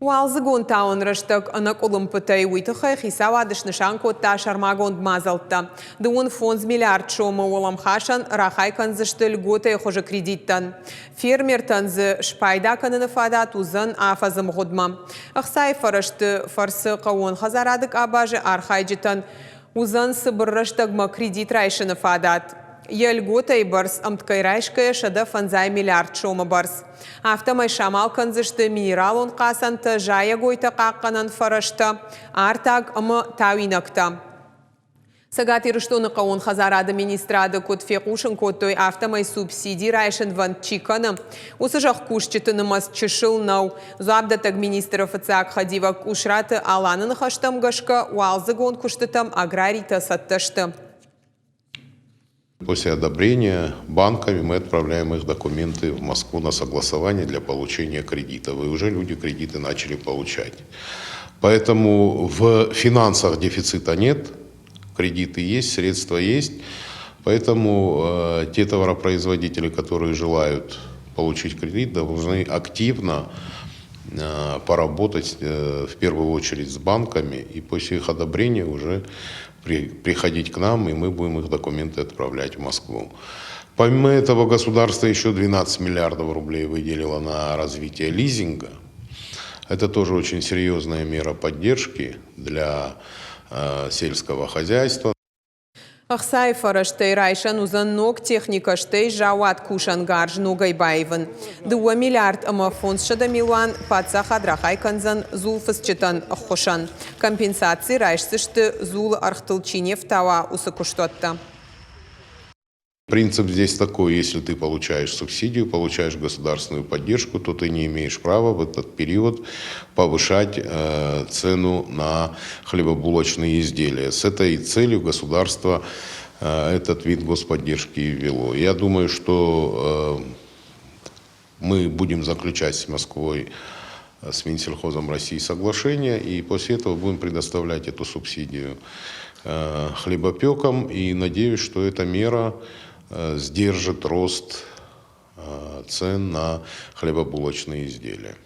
Уалдзыгон тауӕн рӕстӕг ӕнӕкъуылымпытӕй, уый тыххӕй хицауад снысан кодта сӕрмагонд мадзӕлттӕ. 55 миллиард сомы уӕлӕмхасӕн рахай кӕндзысты льготӕйы хуызы кредиттӕн. Фермертӕн дзы спайда кӕныны фадат уыдзӕн афӕдзы мгъуыдмӕ. Ӕхцайы фӕрӕзты фӕрцы хъӕууон хӕдзарады къабазы архайджытӕн уыдзӕн цыбыр рӕстӕгмӕ кредит райсыны фадат. Йӕ льготӕйы бӕрц ӕмткӕй райсгӕйӕ 150 миллиард сомы бӕрц. Афтӕмӕй самал кӕндзысты минералон хъацӕнтӕ, зайӕгойтӕ хъахъхъӕнӕн фӕрӕзтӕ, артаг ӕмӕ тауинӕгтӕ. Цӕгат Ирыстоны хъӕууон хӕдзарады министрады куыд фехъусын кодтой, афтӕмӕй субсиди райсынвӕнд чи кӕны, уыцы зӕхкусджыты нымӕц чысыл нӕу. Дзуапдӕттӕг министры фыццаг хӕдивӕг Къусраты Аланы ныхӕстӕм гӕсгӕ, уалдзыгон куыстытӕм аграритӕ цӕттӕ сты. После одобрения банками мы отправляем их документы в Москву на согласование для получения кредитов. И уже люди кредиты начали получать. Поэтому в финансах дефицита нет, кредиты есть, средства есть. Поэтому те товаропроизводители, которые желают получить кредит, должны активно поработать в первую очередь с банками и после их одобрения уже приходить к нам, и мы будем их документы отправлять в Москву. Помимо этого, государство еще 12 миллиардов рублей выделило на развитие лизинга. Это тоже очень серьезная мера поддержки для сельского хозяйства. Ӕхцайы фӕрӕзтӕй райсӕн уыдзӕн ног техникӕ, стӕй заууат кусӕнгарз ногӕй баивын. 2 миллиард ӕмӕ 500 милуан паддзахад рахай кӕндзӕн дзулфыцджытӕн ӕххуысӕн. Компенсаци райсдзысты дзулы ӕргътыл чи не фтауа, уыцы куыстуӕттӕ. Принцип здесь такой: если ты получаешь субсидию, получаешь государственную поддержку, то ты не имеешь права в этот период повышать цену на хлебобулочные изделия. С этой целью государство этот вид господдержки и ввело. Я думаю, что мы будем заключать с Москвой, с Минсельхозом России соглашение, и после этого будем предоставлять эту субсидию хлебопекам, и надеюсь, что эта мера сдержит рост цен на хлебобулочные изделия.